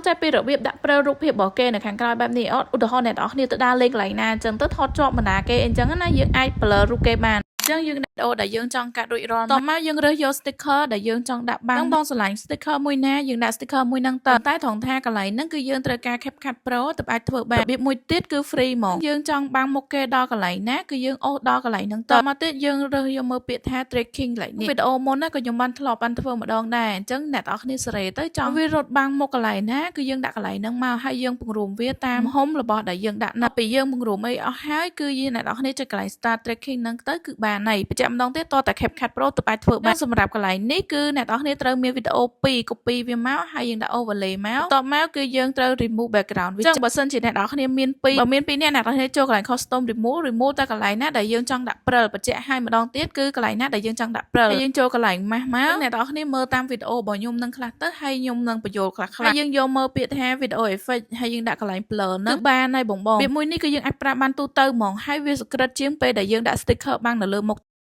ចេះពីរបៀបដាក់ព្រិលរូបភាពរបស់គេនៅខាងក្រោយបែបនេះអត់ឧទាហរណ៍អ្នកនរគ្នាទៅដើរលេងកន្លែងណាអញ្ចឹងទៅថតជាប់បណ្ណាគេអញ្ចឹងណាយើងអាច blur រូបគេបានអញ្ចឹងយើងដាក់វីដេអូដែលយើងចង់កាត់រួចរាល់តមកយើងរើសយក sticker ដែលយើងចង់ដាក់បាំងបងស្រឡាញ់ sticker មួយណាយើងដាក់ sticker មួយហ្នឹងទៅតែត្រង់ថាកន្លែងហ្នឹងគឺយើងត្រូវការ CapCut Pro ទើបអាចធ្វើបានរបៀបមួយទៀតគឺ free ហ្មងយើងចង់បាំងមុខគេដល់កន្លែងណាគឺយើងអូសដល់កន្លែងហ្នឹងទៅមកទៀតយើងរើសយកមើលពាក្យថា tracking កន្លែងនេះវីដេអូមុនណាក៏ខ្ញុំបានធ្លាប់បានធ្វើម្ដងដែរអញ្ចឹងអ្នកទាំងអស់គ្នាសេរីទៅចង់វារត់បាំងមុខកន្លែងណាគឺយើងដាក់កន្លែងហ្នឹងមកហើយយើងពង្រួមវាតាមហុំរបស់ដែលយើងដាក់ណាពីយើងពង្រួមអីអស់ហើយគឺយើងអ្នកទាំងអស់គ្នាចុចកន្លែង start tracking ហ្នឹងទៅគឺបានហើយបញ្ជាក់ម្ដងទៀតតតែ CapCut Pro ទើបអាចធ្វើបានសម្រាប់កន្លែងនេះគឺអ្នកទាំងអស់គ្នាត្រូវមានវីដេអូ2 copy វាមកហើយយើងដាក់ overlay មកបន្ទាប់មកគឺយើងត្រូវ remove background វាចឹងបើសិនជាអ្នកទាំងអស់គ្នាមាន2បើមាន2នាក់អ្នកទាំងអស់គ្នាចូលកន្លែង custom remove remove តែកន្លែងណាដែលយើងចង់ដាក់ព្រិលបញ្ជាក់ឲ្យម្ដងទៀតគឺកន្លែងណាដែលយើងចង់ដាក់ព្រិលហើយយើងចូលកន្លែង mask មកអ្នកទាំងអស់គ្នាមើលតាមវីដេអូរបស់ខ្ញុំនឹងខ្លះទៅហើយខ្ញុំនឹងបញ្យល់ខ្លះៗហើយយើងយកមើលពាក្យថា video effect ហើយយើងដាក់កន្លែង blur ហ្នឹងគឺបានហើយបងបងវាមួយនេះគឺយើងអាចប្រើបានទូទៅហ្មងហើយវាសុក្រិតជាងពេលដែលយើងដាក់ sticker បាំងនៅលើមុខ។